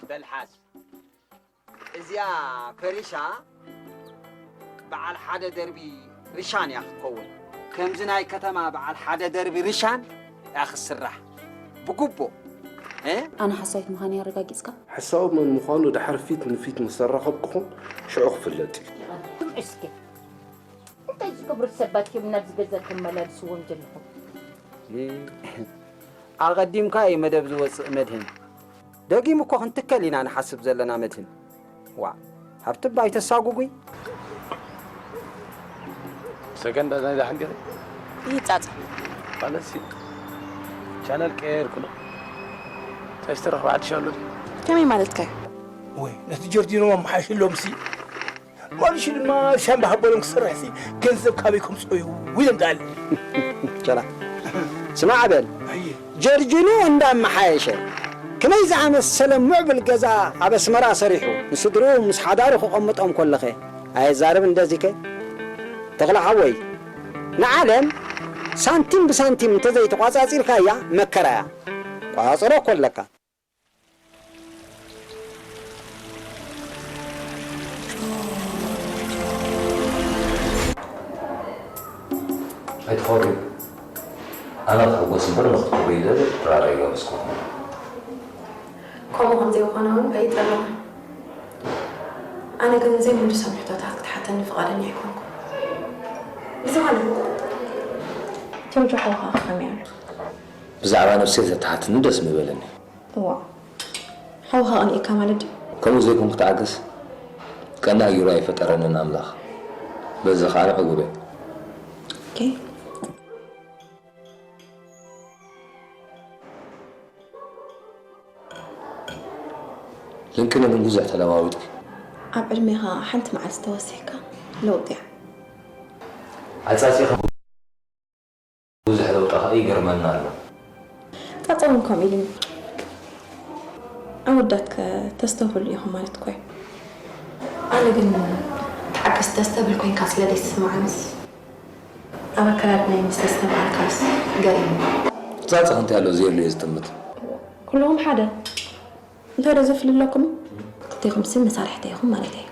በልሓስ እዚኣ ፈሪሻ በዓል ሓደ ደርቢ ርሻን እያ ክትከውን። ከምዚ ናይ ከተማ በዓል ሓደ ደርቢ ርሻን እያ ክትስራሕ ብጉቦ። እ? ኣነ ሓሳዊት ምዃነይ ኣረጋጊጽካ? ሓሳዊ መን ምዃኑ ድሓር ፊት ንፊት ምስ ተራኸብኩኹም ሽዑ ክፍለጥ እዩ። ትም እስኪ እንታይ ዝገብሩ ሰባት እዮም ናብዚ ገዛ ተመላልስዎም ዘለኹም? ኣቐዲምካ እዩ መደብ ዝወፅእ መድህን። ደጊም እኮ ክንትከል ኢና ንሓስብ ዘለና መድህን። ዋ፣ ሃብትባ ኣይተሳጉጉይ። ሰገን ዳዛ ዳሕን ገለ ይጻጻ። ማለት ሲ ቻነል ቀየርኩ ነው። ተስተረኽ ባዕድ ሻሎ። ከመይ ማለትካ እዩ? ወይ ነቲ ጀርዲኖ ኣመሓሽሎም ሲ ማለሽ ድማ ሻምባ ሃቦሎም ክሰርሕ ሲ ገንዘብ ካበይ ከምፅኦ እዩ? ዊለም ዳል ቸላ ስማዕ በል። ኣየ ጀርጅኑ እንዳመሓየሸ ክመይ ዝኣመሰለ ምዕብል ገዛ ኣብ ኣስመራ ሰሪሑ ንስድርኡ ምስ ሓዳሩ ክቐምጦም ኮለኸ ኣየዛርብ እንደዚከ? ተኽለ ሓወይ፣ ንዓለም ሳንቲም ብሳንቲም እንተዘይተቋጻጺርካያ መከራያ። ቋጽሮ እኮ ኣለካ። ኣይትኾሪ። ኣነ ክሕጎስ እምበር ንኽትኮሪ ይደሊ ድራር ኣይጋበዝኩኹም። ከምኡ ከም ዘይኮነ እውን ርእይቶ ኣለኹ። ኣነ ግን ዘይምልሶም ሕቶታት ክትሓተኒ ፍቓደኛ ኣይኮንኩን። ብዝኾነ ጆርጆ ሓውኻ ከመይ ኣሎ? ብዛዕባ ነብሰይ ተተሓትኒ ደስ ምበለኒ። እዋ ሓውኻ ቀኒእካ ማለት ድዩ? ከምኡ ዘይኮንኩ ተዓገስ። ቀናእ ጌሩ ኣይፈጠረንን ኣምላኽ። በዚ ኸኣ ዕጉብ እየ። ኦኬ። ልንቅነ ግን ብዙሕ ተለዋዊጥኪ። ኣብ ዕድሜኻ ሓንቲ መዓልቲ ተወሲኽካ ለውጢ እያ። ዓጻጺኻ ብዙሕ ለውጢ ኸኣ ይገርመና ኣሎ። ጻጸ እውን ከምኡ ኢሉኒ። ኣወዳት ከ ተስተውህሉ ኢኹም ማለት እኮ እዩ። ኣነ ግን ተዓገስ ተስተብል ኮይንካ ስለ ዘይስምዓንስ ኣብ ኣከዳድናይ ምስ ተስተብሃልካስ ገሪሙኒ። ጻጸ እንታይ ኣሎ ዘየድልዮ ዝጥምት? ኩልኹም ሓደ። እንታይ ዶ ዘፍሊ ኣለኩም? ክልቴኹምሲ መሳርሕተይ ኢኹም ማለተይ እዩ።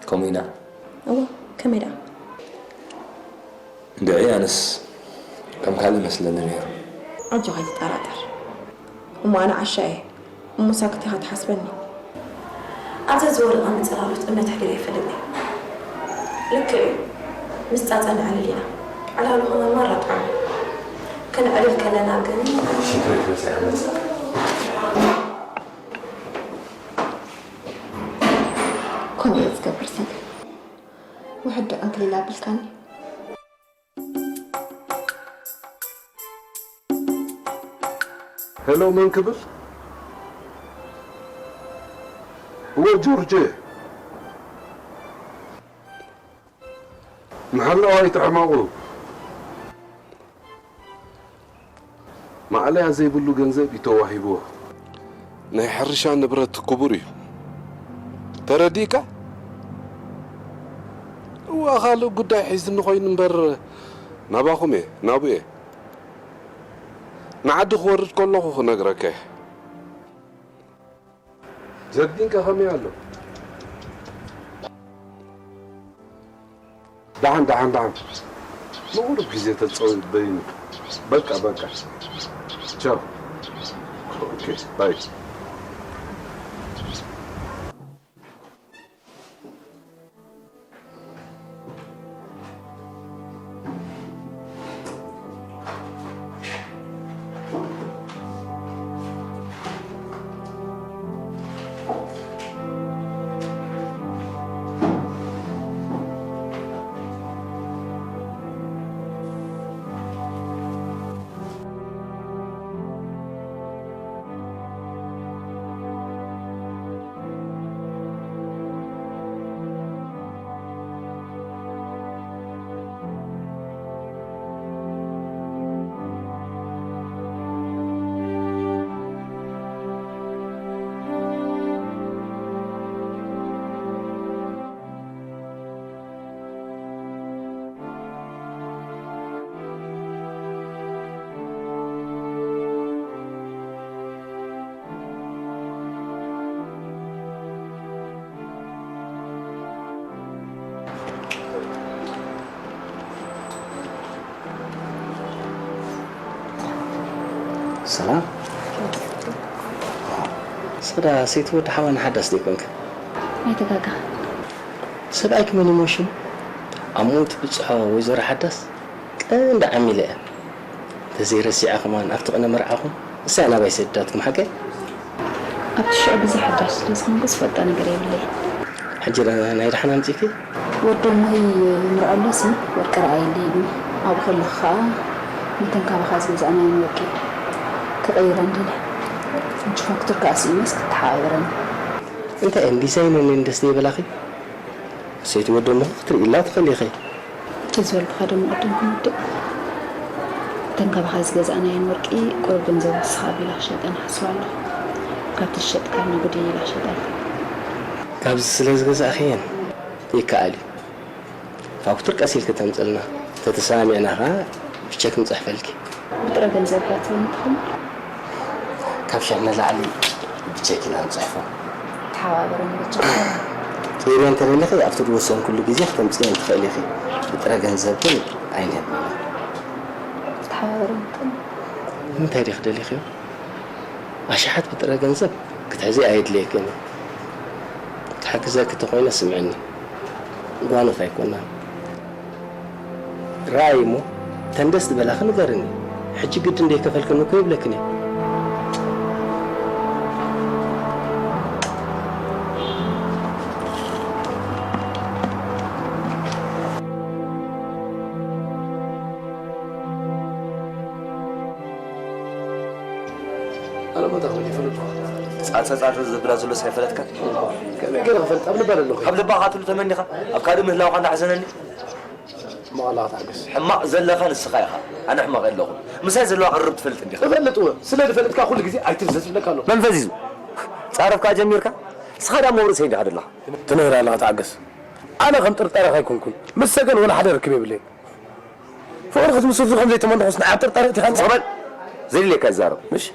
ከምኡ ኢና። እወ፣ ከመይ ደኣ? እንድዒ ኣነስ ከም ካልእ መስለኒ ነይሩ። ኣጆኻ ኣይትጠራጠር። እሞ ኣነ ዓሻ እየ። እሞ ሳክት ኢኻ ትሓስበኒ። ኣብዛ ዝወደቐ ምጽላሎት እምነት ኣሕዲረ ኣይፈልጥን እየ። ልክዕ እዩ። ምስ ጻጸ ነዕልል ኢና። ዕላሉ ከማን ማራ ጥዑም እዩ። ክንዕልል ከለና ግን ሽንት ቤት መጺኣ መጽኣ። ከምኡ እየ ዝገብር ሰብ። ውሕድ ዕንክሊል ኣቢልካኒ። ሄሎ፣ መን ክብል? እወ፣ ጆርጆ። መሓላው ኣይትሕመቑ። ማእለያ ዘይብሉ ገንዘብ እዩ ተዋሂብዎ። ናይ ሕርሻ ንብረት ክቡር እዩ። ተረዲእካ? እወ፣ ካልእ ጉዳይ ሒዝኒ ኮይኑ እምበር ናባኹም እየ፣ ናብኡ እየ። ንዓዲ ክወርድ ከለኹ ክነግረካ እየ። ጀርዲንከ ከመይ ኣሎ? ደሓን፣ ደሓን፣ ደሓን። ንቑሩብ ግዜ ተጸወት በይኑ። በቃ፣ በቃ። ቻው። ኦኬ፣ ባይ። ሰላም። ሰዳ፣ ሰይቲ ወዲ ሓዋ ንሓዳስ ዶ ይኮንክ? ኣይተጋጋ። ሰብኣይክ መን ይሞ ሽሙ? ኣሞ ትብጽሖ ወይዘሮ ሓዳስ ቀንዲ ዓሚለ እያ። ተዘይረሲዓ ከማን ኣብቲ ቅነ መርዓኹም እሳ እያ ናባይ ሰዲዳትኩም፣ ሓቀይ? ኣብቲ ሽዑ ግዜ ሓዳሽ ስለ ዝኾንኩ ዝፈልጦ ነገር የብለይ። ሕጂ ዳ ናይ ደሓን ኣምጺእኪ? ወዲ እሞይ ይምርዖ ኣሎሲ ወርቂ ረኣየለይ ኢሉኒ። ኣብኡ ከለኹ ኸኣ ነተን ካባኻ ዝገዛእናየን ወርቂ ክቕይረን ደልየ። ሕጂ ፋክቱር ከኣ ስኢነስ ክትተሓባበረኒ። እንታይ እየን ዲዛይነን እየን ደስ ዘይበላኺ? ሰይቲ ወዲ እሞኺ ክትርእይላ ትኽእሊ ኢኺ። እቲ ዝበልኩኻ ዶ ምቕድም ክንውድእ? እተን ካባኻ ዝገዛእናየን ወርቂ ቁሩብ ገንዘብ ወሲኻ ኣቢለ ክሸጠን እሓስብ ኣለኹ። ካብቲ ዝሸጥካኒ ጉድይ ኢለ ክሸጠን። ካብዚ ስለ ዝገዛእኽየን ይከኣል እዩ። ፋክቱር ቀስ ኢልኪ ተምጽልና። ተተሰማሚዕና ኸኣ ብቸክ ንጽሕፈልኪ። ብጥረ ገንዘብ ዶ ትብልኒ ትኸውን? ካብ ሽሕ ንላዕሊ ብቸክ ኢና ንጽሕፎ። ተሓባበረኒ በጃኻ። ትህብያ እንተደሊኺ ኣብቲ ዝወሰንኩሉ ግዜ ክተምጽእየን ትኽእሊ ኢኺ። ብጥረ ገንዘብ ግን ኣይንህብን ኢና። ተሓባበረኒ ትኽእል? ንምንታይ ዲኺ ደሊኽዮ? ኣሽሓት ብጥረ ገንዘብ ክትሕዚ ኣየድልየክን እዩ። ክሕግዘኪ እንተኾይነ ስምዕኒ። ጓኖት ኣይኮናን። ረኣይ እሞ፣ እተን ደስ ዝበላኺ ንገርኒ። ሕጂ ግድን ደይከፈልክኒ እኮ ይብለክን እየ። ኣነ ቦታ ክብል ይፈልጥ። ጻጸ ጻጸ ዝብላ ዘሎ ሳይፈለጥካ? ከመይ ገይረ ክፈልጥ? ኣብ ልባ ዘለኹ። ኣብ ልባኻ ትብሉ ተመኒኻ? ኣብ ካልእ ምህላውኻ እንዳሕዘነኒ? ሕማቕ ኣለኻ ተሓገስ። ሕማቕ ዘለኻ ንስኻ ኢኻ። ኣነ ሕማቕ የለኹን። ምሳይ ዘለዋ ቅርርብ ትፈልጥ እንዲኻ? እፈልጥ እወ። ስለ ዝፈልጥካ ኩሉ ግዜ ኣይትፍዘዝ ይብለካ ኣሎ። መን ፈዚዙ? ጻረፍካ ጀሚርካ? ንስኻ ደኣ ሞብ ርእሰይ እንዲኻ ዘለኻ። ትንህር ኣለኻ ተሓገስ። ኣነ ከም ጥርጣሬኻ ኣይኮንኩን። ምስ ሰገን ወላ ሓደ ርክብ የብለይን። ፍቕሪ ክትምስርቱ ከም ዘይተመንኹስ ንዓብ ጥርጣሬ እቲኻ ንጽ- ጸበል! ዘድልየካ ይዛረብ። ምሽ?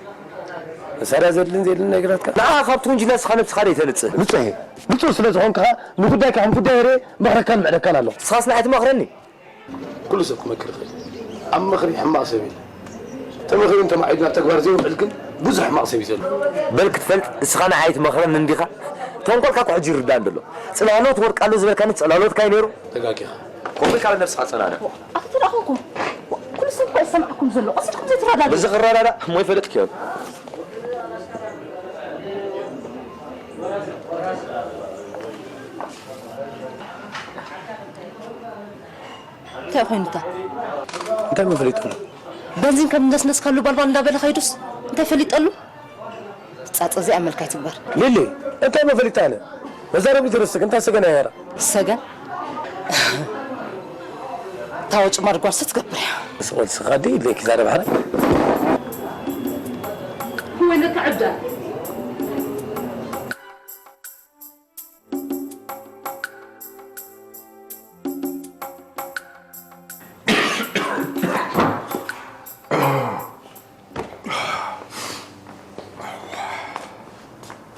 መሳርያ ዘድልን ዘድልን ነገራትካ። ንዓ ካብቲ ውንጅላ ንስኻ ነብስኻ ደይተንጽህ። ንጹህ እየ። ንጹህ ስለ ዝኾንካ ንጉዳይካ ከም ጉዳይ ርኤ መኽረካን ምዕደካን ኣለኹ። ንስኻስ ንዓይ ትመኽረኒ? ኩሉ ሰብ ክመክር ይኽእል። ኣብ ምኽሪ ሕማቕ ሰብ የለን። ተመኺሩ እንተማዒዱ ናብ ተግባር ዘይውዕል ግን ብዙሕ ሕማቕ ሰብ እዩ ዘሎ። በል ክትፈልጥ፣ ንስኻ ንዓይ ትመኽረኒ እንዲኻ? ተንኮልካ እኮ ሕጂ ይርዳእኒ ዘሎ። ጽላሎት ወርቂ ኣሎ ዝበልካኒ ጽላሎትካ እዩ ነይሩ? ተጋጊኻ። ከምኡ ኢልካ ነብስኻ ኣጸናንዕ። ኣቲ ተደኣ ኮንኩም፣ ኩሉ ሰብ እኮ ይሰምዓኩም ዘሎ። ቀስ ኢልኩም ዘይትረዳድኡ። በዚ ክረዳዳእ እሞ ይፈልጥኪ እዮም። እንታይ ኮይኑታ? እንታይ መፈሊጥኩም? በንዚን ከም ነስነስካሉ ባልባል እንዳበለ ከይዱስ እንታይ ፈሊጠሉ? ጻጸ እዚኣ መልካ ይትግበር። ሊሊ፣ እንታይ መፈሊጣ ኣነ? መዛረቢ ትርስግ፣ እንታይ ሰገን ኣያራ? ሰገን? ታወጭ ማድጓል ስትገብር እያ። ስቆል ስኻዲ፣ ሌኪ ዛረብ ሓረ። ወይለካ ዕብዳ።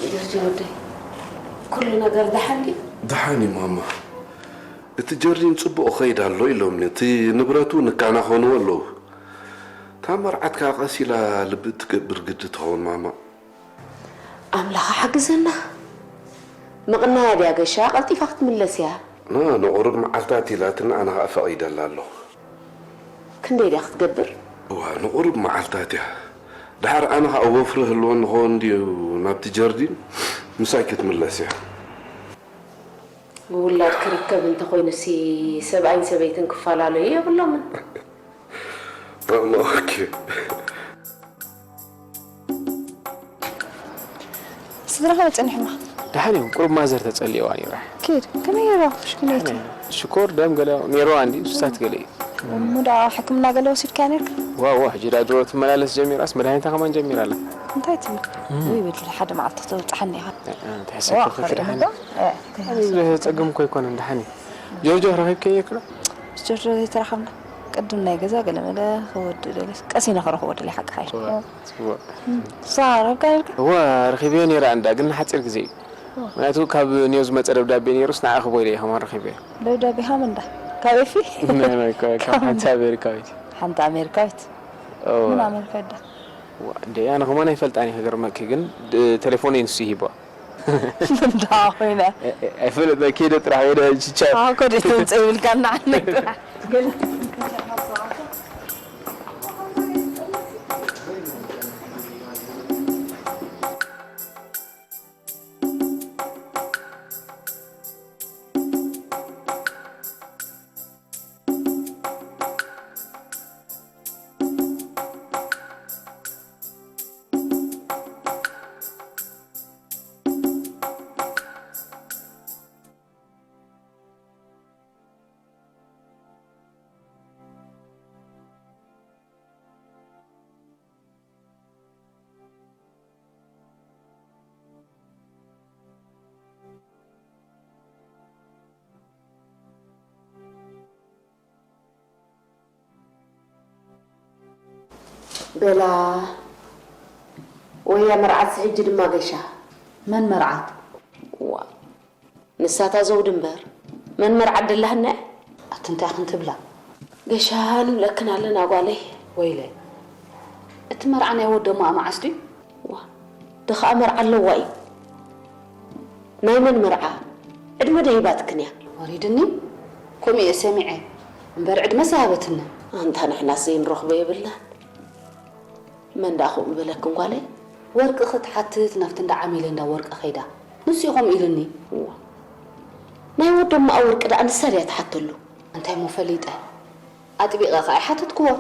ጆርጆ ወደይ፣ ኩሉ ነገር ደሓን ድዩ? ደሓን እዩ ማማ። እቲ ጀርዲን ጽቡቕ ይኸይድ ኣሎ ኢሎምኒ። እቲ ንብረት እውን ይከናኸንዎ ኣለዉ። እታ መርዓት ከኣ ቀስ ኢላ ልቢ እትገብር ግዲ ትኸውን ማማ። ኣምላኽ ሓግዘና። ምቕናያ ድያ ገሻ? ቀልጢፋ ክትምለስ እያ። ን-፣ ንቑሩብ መዓልታት ኢላትና ኣነ ኸኣ ፈቒደላ ኣለኹ። ክንደይ ድያ ክትገብር? እዋ፣ ንቑሩብ መዓልታት እያ። ደሓር ኣነ ኸኣ ወፍሪ ህልወኒ ኸውን ድዩ ናብቲ ጀርዲን? ምሳይ ክትምለስ እያ። ውላድ ክርከብ እንተኾይኑሲ ሰብኣይን ሰበይትን ክፈላለዩ የብሎምን። ማማ፣ ኦኬ። ስድራኻ ጸኒሑና። ደሓን እዮም። ቁሩብ ማዘር ተጸሊእዋ ነይራ። ኪድ፣ ከመይ ገይራ? ሽክነይቲ። ሽኮር ደም ገለ ነይርዋ እንዲ፣ ሱሳት ገለ እዩ። እሞ ደኣ ሕክምና ገለ ወሲድካያ ነይርካ? ዋ፣ ዋ፣ ሕጂ ደኣ ድሮ ትመላለስ ጀሚራስ መድሃኒታ ከማን ጀሚራ ኣላ። እንታይ ትብል? እም። ወይ በድሊ ሓደ መዓልቲ ተውጽሓኒ ኢኻ። እ፣ እ፣ ተሕሰኪ ዋ፣ ከይትደሓኒ። ከርእየኒ ዶ? እ፣ እንታይ ኣበይ ሓሳብ? ዘጸግም እኮ ኣይኮነን፣ ደሓን እዩ። ጆርጆ ረኺብከዮ ይክሎ? ምስ ጆርጆ ዘይተራኸብና። ቅድም ናይ ገዛ ገለመለ ክወድእ ደልየ። ቀሲነ ክረኽቦ ደልየ ሓቂ ሓይሽ። እዋ፣ ጽቡቕ። እም፣ ንስኻ ረኺብካ ነይርካ? እዋ፣ ረኺበዮ ነይረ ኣንዳ፣ ግን ንሓጺር ግዜ እዩ። እዋ። ምኽንያቱ ካብ ኒዮ ዝመጸ ደብዳቤ ነይሩስ ንዓ ክቦ ኢለ እየ ከማን ረኺበዮ። ደብዳቤ ካብ መን እንዳ? ካብ ኤፊ? ናይ፣ ናይ፣ ካብ፣ ካብ ካብ ሓንቲ ኣሜሪካዊት። ሓንቲ ኣሜሪካዊት? እዋ። ምን ኣሜሪካዊት ዳ? እንደ ኣነ ከማን ኣይፈልጣን እየ ክገርመኪ፣ ግን ድ- ቴሌፎን ንሱ ይሂባ። እንዳ ኮይነ ኣይፈልጥ ኪደ ጥራሕ ወደ ችቻ ኣኮ ደይ ተምፀ ይብልካ እናዓነይ ጥራሕ በላ ወያ መርዓትሲ ሕጂ ድማ ገሻ። መን መርዓት? ዋ ንሳታ ዘውዲ እምበር መን መርዓት ደላህና እያ? ኣቲ እንታይ ክንትብላ? ገሻ ንብለክን ኣለና ጓለይ። ወይለይ እቲ መርዓ ናይ ወደሞ ኣማዓስ ድዩ? ዋ ደኸኣ መርዓ ኣለዋ እዩ። ናይ መን መርዓ ዕድመ ደይባትክን እያ። ወሪድኒ ከምኡ እየ ሰሚዐ እምበር ዕድመ ሰሃበትኒ። ኣንታ ንሕናስ ዘይንረኽቦ የብልናን። መን ደኣ ከምኡ በለክን ጓለይ? ወርቂ ክትሓትት ናብቲ እንዳ ዓሚለ እንዳ ወርቂ ከይዳ ንሱ እዩ ከምኡ ኢሉኒ። እዋ ናይ ወዶም መኣ ወርቂ ደኣ ንሳ ድያ ትሓተሉ? እንታይ እሞ ፈሊጠ ኣጥቢቐ ከኣ ኣይሓተትክዎን።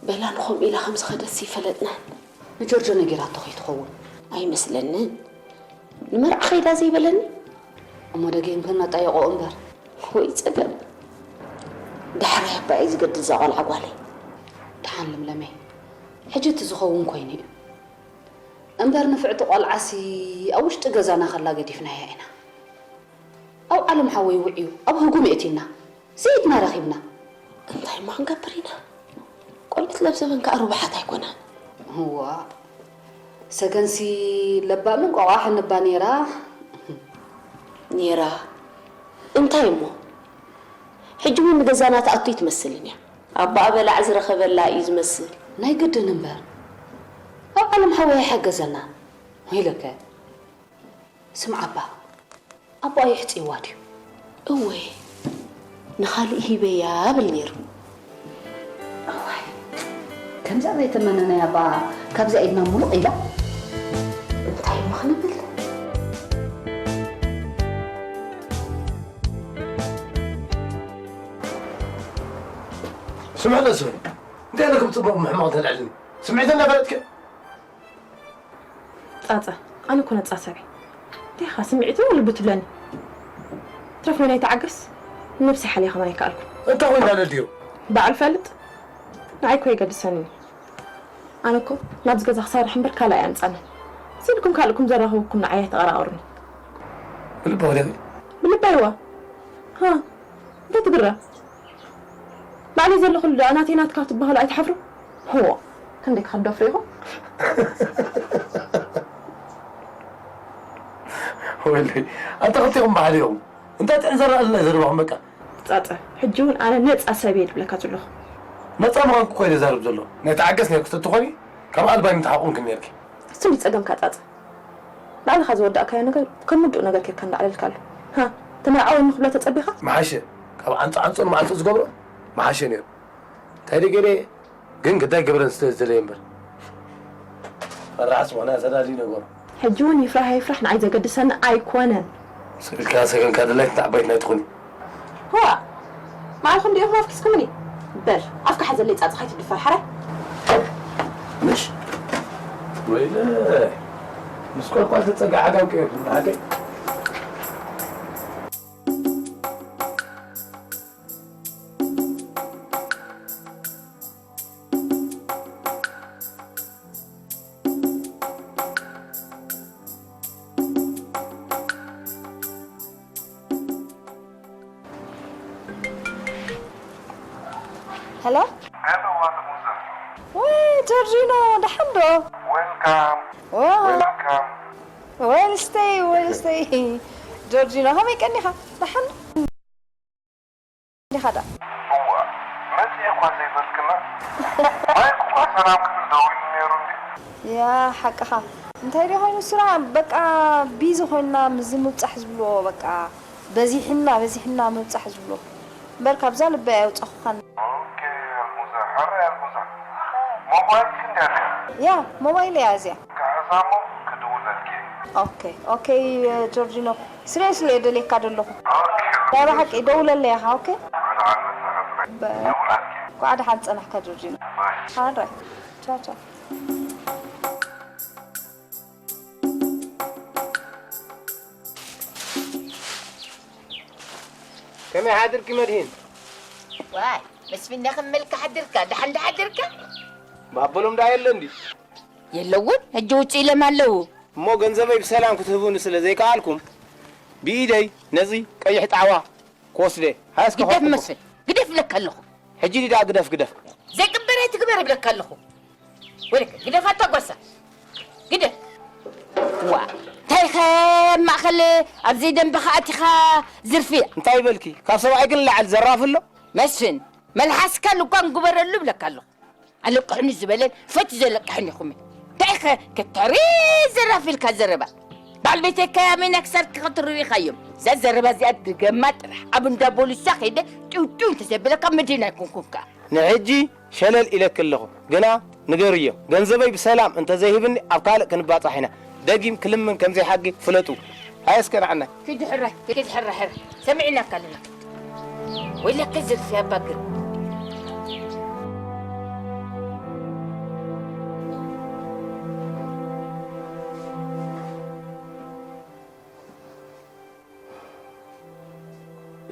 በላ ንኸምኡ ኢላ ከም ዝኸደትሲ ኣይፈለጥናን። ንጆርጆ ነጊራቶ ከይትኸውን። ኣይመስለንን። ንመርዓ ኸይዳ ዘይበለኒ? እሞ ደጊምክን ኣጣይቕኦ እምበር። ወይ ጸገም። ዳሕራይ ኣባይ እዩ ዝገድል እዛ ቖልዓ ጓለይ። ደሓን ለምለመይ፣ ሕጂ እቲ ዝኸውን ኮይኑ እዩ። እምበር ንፍዕቲ ቖልዓሲ ኣብ ውሽጢ ገዛና ኸላ ገዲፍናያ ኢና። ኣብ ዓለም ሓወይ ውዕዩ ኣብ ህጉም የእቲና። ዘይ ኢድና ረኺብና። እንታይ እሞ ክንገብር ኢና? ቆልዑት ለብሰበን ከኣ ርቡሓት ኣይኮናን። እዋ ሰገንሲ ለባምን ቆቋሕን እባ ነይራ። ነይራ እንታይ እሞ? ሕጂ እውን ንገዛና ትኣቱ ኣይትመስልን እያ። ኣባኣ በላዕ ዝረኸበላ እዩ ዝመስል። ናይ ግድን እምበር ኣብ ዓለም ሓወይ ኣይሓገዘና። ወይለከ ስምዓ እባ ኣቦኣ የሕጽይዋ ድዩ? እወ ንኻልእ ሂበያ ብል ነይሩ። እዋይ ከምዚኣ ዘይተመነናያ እባ ካብዚኣ ኢድና ሙሉቕ ኢላ። እንታይ እሞ ክንብል? ስምዕለስ እንታይ ኢለ ክብፅበቕ ምሕማቕ ተልዕልኒ ስምዒት እናፈለጥኪ ጻጸ ኣነ እኮ ነጻሰዐ እንታይ ኢኻ ስምዒት እውን ልቢ ትብለኒ ትረፍ መን ኣይተዓገስ ነብሲ ሓልያ ከማን ኣይከኣልኩን እንታይ ኮይና ነድዮ ባዕል ፈልጥ ንዓይ እኮ የገድሰኒ እዩ ኣነ እኮ ናብዚ ገዛ ክሰርሕ እምበር ካልእ ኣይኣምጻንን ስኢልኩም ካልእኩም ዘራኽበኩም ንዓይ ኣይተቐራቕሩኒ ብልባ ወደኺ ብልባ ይዋ ሃ እንታይ ትግረ ባዕለይ ዘለኹሉ ደኣ ናተይ ናትካ ክትበሃሉ ኣይትሓፍሩ? ህዎ ክንደይ ክትደፍሩ ኢኹም? ወይለይ ኣንታ ክልቲኹም በዓል ኢኹም እንታይ ጥዕን ዘረኣልና ዘረባኹም በቃ ጻጸ ሕጂ እውን ኣነ ነጻ ሰብ እየ ዝብለካ ዘለኹ ነጻ ምዃንኩ እኮ እየ ዘዛርብ ዘሎ ናይ ተዓገስ ነርኪ ተትኾኒ ካብ ኣልባይ ምተሓቑንኪ ነርኪ እሱ እንዲ ጸገምካ ጻጸ ባዕልኻ ዝወዳእካዮ ነገር ከም ውዱእ ነገር ጌርካ እንዳዕለልካሉ። ሃ፣ ተመርዓወኒ ክብሎ ተጸቢኻ? ምሓሸ። ካብ ዓንጾ ዓንጾ ንመዓንጾ ዝገብሮ ምሓሸ ነይሩ። እንታይ ደይ ገለ ግን ግዳይ ገብረን ስለ ዝደለየ እምበር። ፈራሕስ ምኽንያት ኣዳልዩ ነገሩ። ሕጂ እውን ይፍራሕ ኣይፍራሕ ንዓይ ዘገድሰኒ ኣይኮነን። ስቕ ኢልካ ሰገንካ ድላይት ንዓባይት ናይ ትኹኒ። ዋእ! ንዓኹም ዲኹም ኣፍኪስኩምኒ? በል ኣፍካ ሓዘለይ ጻጸ ካይትድፈር ሓራይ። ምሽ ወይለ ምስ ቆልቋል ተጸጋ ዓጋም ቀይርኩም ንዓቀይ። ሄሎ ሄሎ ዋለ ሙዘር ወይ ጆርጂኖ ደሓን ዶ ዌልካም ዋ ዌልካም ዌንስተይ ዌንስተይ ጆርጂኖ ከመይ ቀኒኻ ደሓን ዶ ዲኻ ደኣ እዋ መጺኤ እኳ ዘይበልክና ማይክ እኳ ሰላም ክብል ደዊሉ ነይሩ እንድዩ እንታይ ደ ኮይኑ ስራ በቃ ቢዚ ኮይና ምዝ ምብጻሕ ዝብልዎ በቃ በዚሕና በዚሕና ምብጻሕ ዝብልዎ እምበር ካብዛ ልበይ ኣይውጻኹኻን። ኦኬ ኣልሙዛ፣ ሕራይ ኣልሙዛ፣ ሞባይልኪ እንድያ እዚኣ? ያ ሞባይለይ እያ እዚኣ። ክሕዛ እሞ ክድውለልኪ እየ። ኦኬ ኦኬ ጆርጂኖ፣ ስሪየስሊ እየ ደልየካ ዘለኹ። ኦኬ ናይ ብሓቂ ደውለለይ ኢኻ። ኦኬ ኣነ ኣልመጽእ ሕራይ፣ በ- ክድውለልኪ እየ። እንኳዕ ደሓን ጸናሕካ ጆርጂኖ። ባይ። ሓራይ ቻው ቻው። ከመይ ሓድርኪ መድሂን? ዋይ መስፍን፣ ከመይ ኢልካ ሓዲርካ? ደሓን ዶ ሓዲርካ? ባበሎም ደኣ የለን ድዩ? የለውን፣ ሕጂ ውፅእ ኢሎም ኣለዉ። እሞ ገንዘበይ ብሰላም ክትህቡኒ ስለ ዘይከኣልኩም ብኢደይ ነዚ ቀይሕ ጣዕዋ ክወስደ ሃስኪ ግደፍ መስፍን፣ ግደፍ እብለካ ኣለኹ። ሕጂ ድዩ ደኣ ግደፍ ግደፍ? ዘይግበር ኣይትግበር እብለካ ኣለኹ። ወይለከ ግደፍ ኣታ ጓሳ ግደፍ። ዋ እንታይ ኸ ኣብ ማእኸል ኣብ ዘይደንብኻ ኣቲኻ ዝርፍያ። እንታይ በልኪ? ካብ ሰብኣይ ግን ንላዕሊ ዘራፊ ኣሎ። መስፍን መልሓስካ ልጓም ግበረሉ እብለካ ኣለኹ። ኣለቅሑኒ ዝበለን ፈትዩ ዘለቅሕን ኢኹም። እንታይ ኸ ክትሕሪ ዘራፊ ኢልካ ዘረባ። በዓል ቤተይ ከያመይና ክሳድኪ ክትርዊ ኢኻዮም። እዛ ዘረባ እዚኣ ድገማ ጥራሕ። ኣብ እንዳ ቦሊሳ ከይደ ጢውጢው እንተዘይበለካ መድህን ኣይኮንኩን ከኣ። ንሕጂ ሸለል ኢለኪ ኣለኹ፣ ግና ንገርዮ፣ ገንዘበይ ብሰላም እንተዘይህብኒ ኣብ ካልእ ክንባጻሕ ኢና። ደጊም ክልምን ከምዘይሓጊ ፍለጡ። ሃየ እስከ ንዓናይ። ኪዲ ሕራይ፣ ኪዲ ሕራይ፣ ሕራይ። ሰሚዕናካ ኣለና። ወይለከ ዝርፍያ ባግር።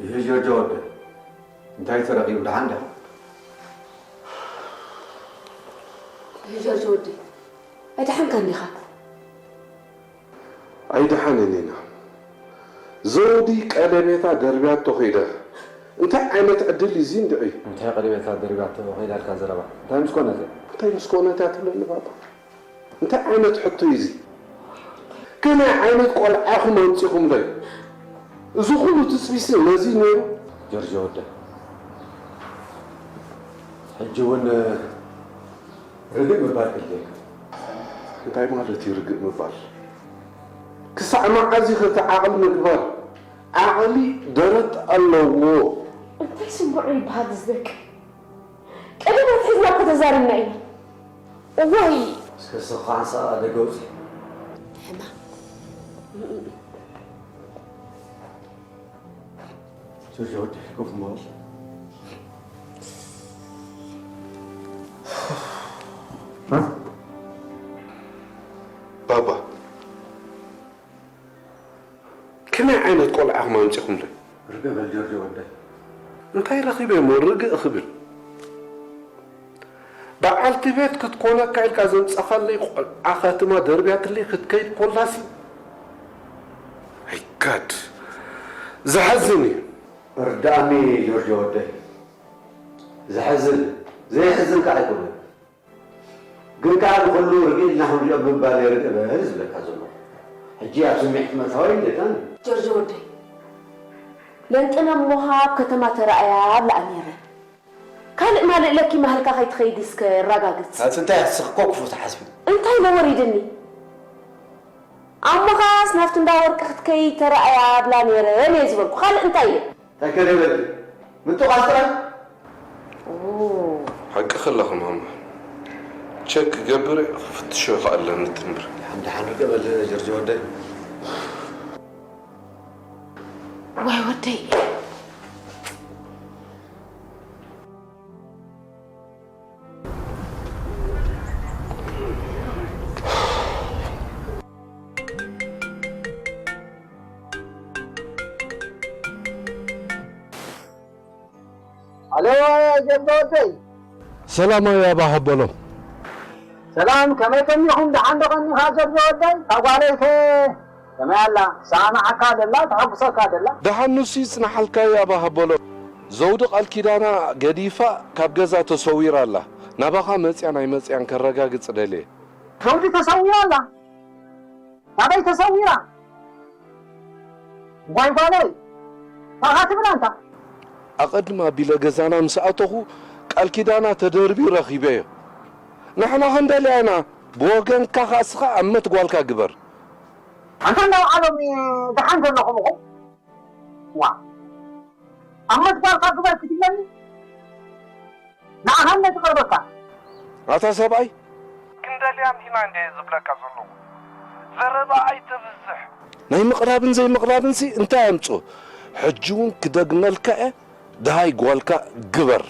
እህ ጆርጆ ወደይ፣ እንታይ ተረኺቡ? ደሓን ዲኻ? እህ ጆርጆ ወደይ፣ ኣይደሓንካን ዲኻ? ኣይደሓንን ኢና። ዘውዲ ቀለቤታ ደርብያቶ ከይዳ። እንታይ ዓይነት ዕድል እዩ እዚ እንድዒ? እንታይ ቀለቤታ ደርብያቶ ከይዳ ኢልካ ዘረባ? እንታይ ምስ ኮነት እያ? እንታይ ምስ ኮነት እያ ትብለኒ ባባ? እንታይ ዓይነት ሕቶ እዩ እዚ? ከመይ ዓይነት ቆልዓ ኢኹም ኣምጺኹምለይ? እዚ ኩሉ ትጽቢሲ ነዚ ነይሩ? ጆርጆ ወደ ሕጂ እውን ርግእ ምባል ከድልየካ። እንታይ ማለት እዩ ርግእ ምባል? ክሳዕ መዓዝ ኢኺ እቲ ዓቕሊ ምግባር? ዓቕሊ ደረት ኣለዎ። እንታይ ስምዑ ይበሃል እዚ ደቂ? ቀደም ኣትሒዝና እኮ ተዛሪብና ኢና። እዋይ! እስከ ስኻ ሓንሳእ ደገ ውፅእ። ሕማም። ጆርጆ ወደይ ኮፍ እሞ በል። ባባ፣ ከመይ ዓይነት ቆልዓ ኢኹም ኣምጺኹምለይ? ርግእ በል ጆርጆ ወደይ። እንታይ ረኺበ እሞ ርግእ ክብል? በዓልቲ ቤት ክትኮነካ ኢልካ ዘምጻኻለይ ቆልዓ ኻትማ ደርብያትለይ ክትከይድ ኮላሲ። ኣይ ጋድ፣ ዘሕዝን እዩ። ርድኣኒ ጆርጆ ወደይ። ዘሕዝን፣ ዘየሕዝን ከኣ ኣይኮነን። ግን ከኣ ንኹሉ ርግእ ኢልና ክንሪኦ ብምባል እየ ርግእ በል ዝብለካ ዘለኹ። ሕጂ ኣብ ስምዒት ምእታወይ የድልየካን እዩ። ጆርጆ ወደይ፣ ለንጥና እሞ ኣብ ከተማ ተራእያ ኣብላኣ ነይረ። ካልእ ማልእ ለኪ ማህልካ ከይትኸይዲ እስከ የራጋግጽ። ኣቲ እንታይ ኣቲ ንስኺ እኮ ክፉእ ትሓስቢ። እንታይ ኢለ ወሪድኒ? ኣሞ ኸኣስ ናብቲ እንዳ ወርቂ ክትከይድ ተራእያ ኣብላ ነይረ እየ ዝበልኩ። ካልእ እንታይ ኢለ? እንታይ ከደበልኪ? ምጥቓስ ጥራይ? ሓቅኺ ኣለኺ ማማ። ቸክ ክገብር እየ፣ ክፍትሾ ከኣ ኣለኒ እቲ ንብረት። ደሓን ደሓን ርገ በል ጀርጆ ወደይ። ዋይ ወደይ። ኣለው ጀርጆ ወደይ። ሰላም ኣያ ኣባ ሃበሎም። ሰላም ከመይ ቀኒኹም ደሓን ዶ ቀኒኻ ጀርጆ ወደይ? እታ ጓለይከ ከመይ ኣላ? ትሰማምዓካ ደላ ተሐጉሰካ ደላ? ደሓን ንሱ ይጽናሓልካ ኣያ ኣባ ሃበሎም። ዘውዲ ቃል ኪዳና ገዲፋ ካብ ገዛ ተሰዊራ ኣላ። ናባኻ መጽያን ኣይመጽያን ከረጋግጽ ደልየ። ዘውዲ ተሰዊራ ኣላ? ናበይ ተሰዊራ? ዋይ ጓለይ፣ ታኻ ትብል ኣንታ። ኣቐድም ኣቢለ ገዛና ምስ ኣተኹ ቃል ኪዳና ተደርብዩ ረኺበዮ። ንሕና ክንደልያ ኢና፣ ብወገንካ ከኣ እስኻ ኣብ መት ጓልካ ግበር። ኣንታ እንዳበዓሎም ደሓን ዘለኹም ኢኹም። ዋ፣ ኣብ መት ጓልካ ግበር ክትብለኒ? ንዓኻ እንደ ትቐርበካ። ኣታ ሰብኣይ፣ ክንደልያ እንዲና እንዴ ዝብለካ ዘለኹ። ዘረባ ኣይተብዝሕ። ናይ ምቕራብን ዘይምቕራብንሲ እንታይ ኣምጽኦ? ሕጂ እውን ክደግመልካ እየ፣ ደሃይ ጓልካ ግበር።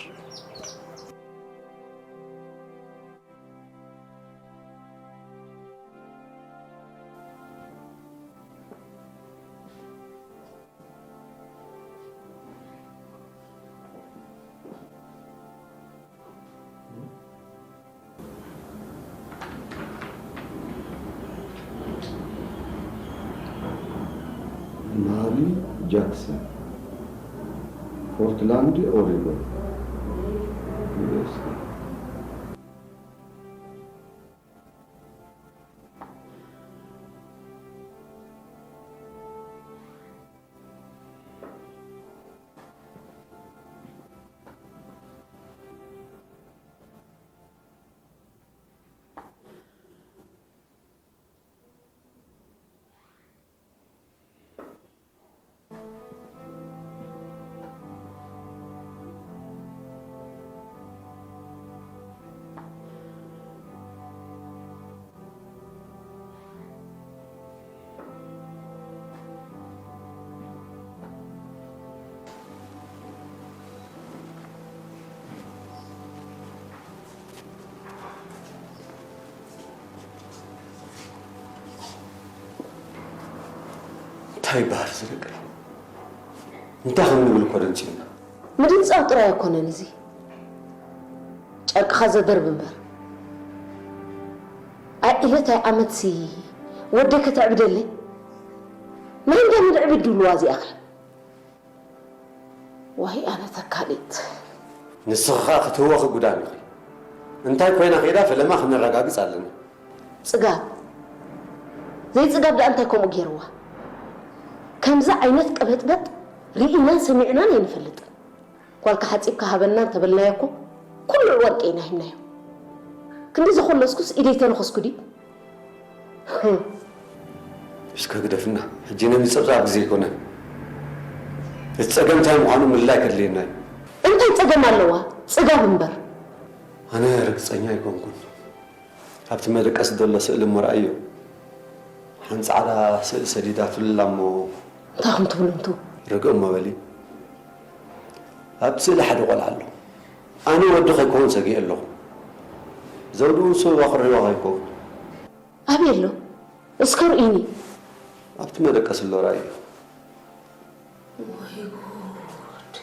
ማሪ ጃክሰን፣ ፖርትላንድ ኦሪጎን፣ ዩ ኤስ ኤ። እንታይ ይበሃል እዚ ነገር? እንታይ ከም ንብል እኮ ደንጺኡና። ምድንጻው ጥራይ ኣይኮነን እዚ። ጨርቅኻ ዘደርብ እምበር። ኣይ ዕለት ኣይ ዓመትሲ ወደይ ከተዕብደለይ? መን ደኣ ምድዕብድ ድብልዋ እዚኣኸ? ዋይ ኣነ ተካሊት። ንስኺ ኸኣ ክትህወኺ ጉዳም ኢኺ። እንታይ ኮይና ከይዳ ፈለማ ክነረጋግጽ ኣለና። ጽጋብ። ዘይጽጋብ ደኣ እንታይ ከምኡ ገይርዋ? ከምዚ ዓይነት ቀበጥበጥ ርኢናን ሰሚዕናን ኣይንፈልጥን። ጓልካ ሓጺብካ ሃበና እንተበልናዮ እኮ ኩሉ ወርቂ ኢና ሂብናዮ። ክንዲ ዘኾለስኩስ ኢደይ ተነኸስኩ ድዩ? እስከ ግደፍና። ሕጂ ናይ ምጽብጻብ ግዜ ኣይኮነን። እቲ ጸገም እንታይ ምዃኑ ምልላይ ከድልየና እዩ። እንታይ ጸገም ኣለዋ? ጽጋብ እምበር። ኣነ ርግጸኛ ኣይኮንኩን። ኣብቲ መደቀሲ ዘሎ ስእሊ እሞ ረኣዮ። ሓንቲ ጻዕዳ ስእሊ ሰዲዳትሉ ኣላ እሞ። እንታይ ከም ትብሉ እንቱ? ርግእ እሞ በሊ። ኣብቲ ስእሊ ሓደ ቆልዓ ኣሎ። ኣነ ወዲ ከይከውን ሰጊኤ ኣለኹ። ዘውድኡ ንሱ ኣኽርይዎ ከይከውን። ኣበይ ኣሎ? እስከ ርእዩኒ። ኣብቲ መደቀሲ ኣሎ ራእዩ። ወይ ጉድ።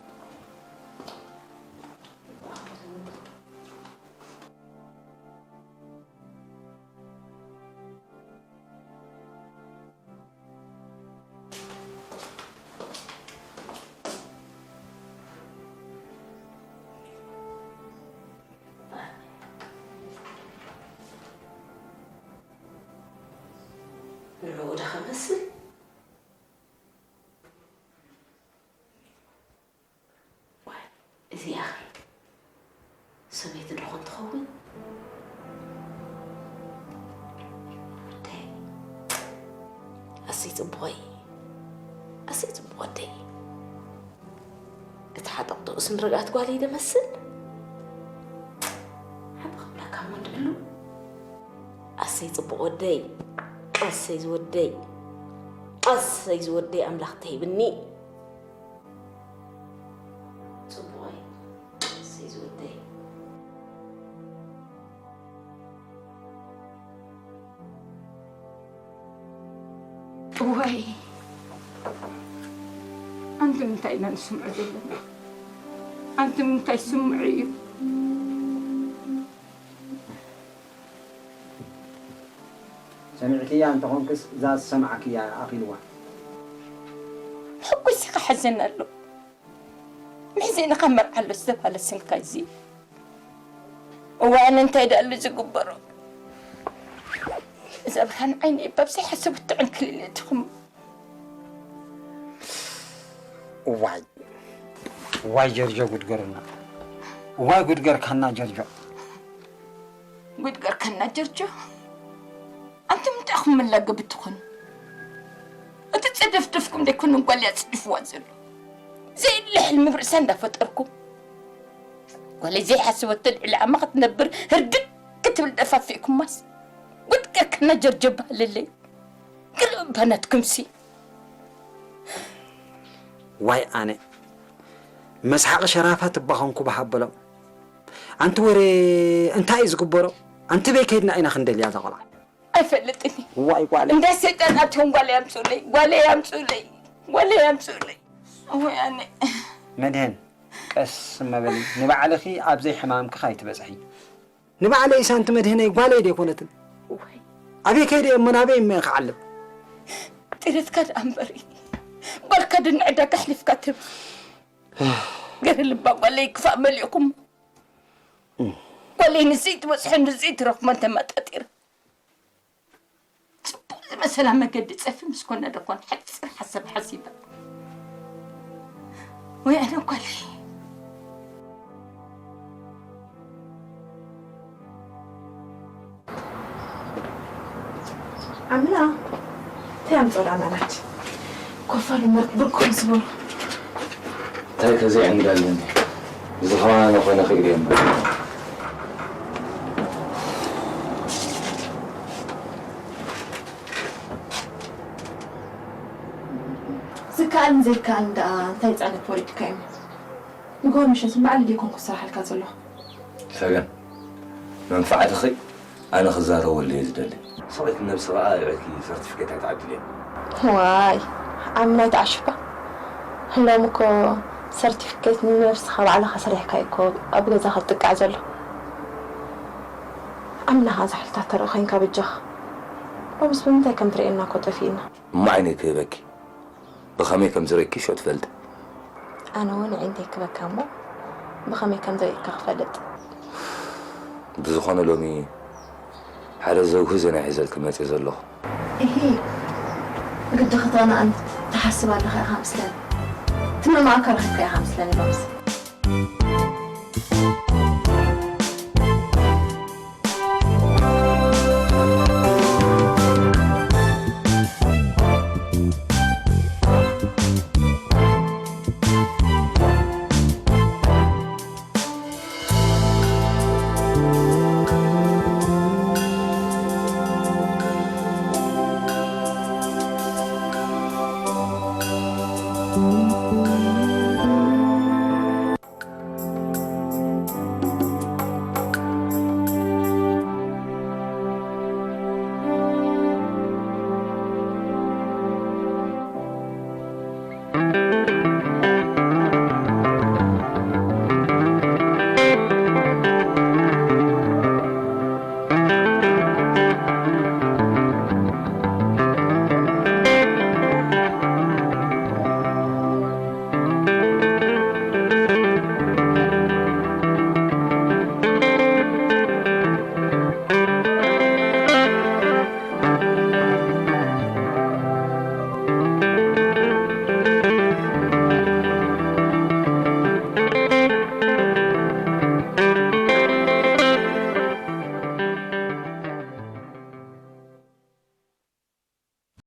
ንዕኡ ዶ ኸመስል? ዋይ፣ እዚኣኸ ሰበይቲ ዶ ኾን ትኸውን? ወደይ፣ ኣሰይ ጽቡቐይ፣ ኣሰይ ጽቡቕ ወደይ። እቲ ሓጠቕ ጥኡስ ንርግኣት ጓለይ ደመስል። ሓቂ ክብለካ እሞ እንድብሉ። ኣሰይ ጽቡቕ ወደይ፣ ኣሰይ ዝወደይ፣ ኣሰይ ዝወደይ ኣምላኽ ተሂብኒ። ጽቡቐይ፣ ኣሰይ ዝወደይ። እዋይ፣ ኣንቲ ምንታይ ኢና ንስምዖ ዘለና? ኣንቲ ምንታይ ስምዑ እዩ? ሰሚዕክያ እንተኾንክስ፣ እዛ ዝሰማዕክያ ኣኺልዋ። ሕጉስ ከሕዝን ኣሎ። መሕዘኒ ካብ መርዓ ኣሎ ዝተባለ ስልካ እዚ። እዋን እንታይ ደኣሉ ዝግበሮ? እዛ ብርሃን ዓይኒ እባ ብዘይሓሰቡ ትዕንክልለትኹም። እዋይ፣ እዋይ ጀርጆ ጉድገርና። እዋይ ጉድገርካና ጀርጆ። ጉድገርካና ጀርጆ። ኣንቱም እንታይ ኢኹም መላገቢ ትኾኑ? እቲ ጸደፍደፍኩም ደይኮነ ጓል እያ ጽድፍዋ ዘሎ። ዘየለ ሕልሚ ኣብ ርእሳ እንዳፈጠርኩም፣ ጓለይ ዘይሓሰበቶ ልዕሊ ዓማ ክትነብር ህርድግ ክትብል ደፋፊእኩማስ፣ ወድቀ ከና ጀርጀባ ኣለለይ። ገለ እባ ናትኩምሲ። ዋይ ኣነ፣ መስሓቒ ሸራፋት እባ ኾንኩ ብሃበሎም። ኣንቲ ወሬ እንታይ እዩ ዝግበሮ? ኣንቲ በይ ከይድና ኢና ክንደልያ እዛ ቖልዓ። ኣይፈልጥን እየ። ዋይ ጓለይ። እንዳ ሰይጣን ኣትዮም ጓለይ ኣምፅኡለይ፣ ጓለይ ኣምፅኡለይ፣ ጓለይ ኣምፅኡለይ። ወይ ኣነ። መድህን፣ ቀስ እመ በሊ። ንባዕልኺ ኣብ ዘይሕማምኪ ካይትበፅሒ። ንባዕለይስ ኣንቲ መድህነይ ጓለይ ደይኮነትን። ወይ ኣበይ ከይደ እሞ ናበይ እመ ክዓልብ? ጥረትካ ደኣ እምበሪ። ጓልካ ድንዕዳጋ ኣሕሊፍካ ትህብ። ገለ ልባ ጓለይ ክፋእ መሊእኩም። ጓለይ ንዘይትበፅሖን ንዘይትረኽቦን ተመጣጢረ። ጽቡቕ ዝመሰላ መገዲ ጸፊ ምስ ኮነ ደኾን ሓጺር ሓሳብ ሓሲበ። ወይ ኣነ ጓለይ። ኣምና እንታይ ኣምጾላ ናላት ኮፈር መርክ ብርኩም ዝበሉ እንታይ ከዘይ ዕንጋለኒ ብዝኸባነ ኮነ ክኢለ እምበር ዝከኣልን ዘይከኣልን ደኣ እንታይ ጻነት ወሪድካ እዩ? ንግሆ ምሸት ንባዕሊ ደይኮንኩ ዝሰርሓልካ ዘለኹ። ሰገን መንፋዕትኺ ኣነ ክዛረበሉ እየ ዝደሊ። ሰበይቲ ነብሲ ኸኣ ይዕልኪ ሰርቲፊኬት ኣይትዓድልየ። ዋይ ዓምና ኣይትዓሽባ። ሎም እኮ ሰርቲፊኬት ንነብስኻ ባዕልኻ ሰሪሕካ እዩ እኮ ኣብ ገዛኻ ዝጥቃዕ ዘሎ። ዓምና ኸኣ ዝሓልታት ተርኢ ኮይንካ በጃኻ። ሎምስ ብምንታይ ከም ትርእየና እኮ ጠፊእና። እሞ ዓይነይ ክህበኪ። ብኸመይ ከም ዝርእየኪ ሽዑ ትፈልጢ። ኣነ እውን ኣዒንተይ ክበካ እሞ ብኸመይ ከም ዘርእየካ ክፈልጥ። ብዝኾነ ሎሚ ሓደ ዘውህዘ ናይ ሒዘልኪ መፅየ ዘለኹ። እሂ ግዲ ክተቕንኣኒ ትሓስብ ኣለኻ ኢኻ ምስለኒ። ትምእማእካ ረኺብካ ኢኻ ምስለኒ ሎምስ።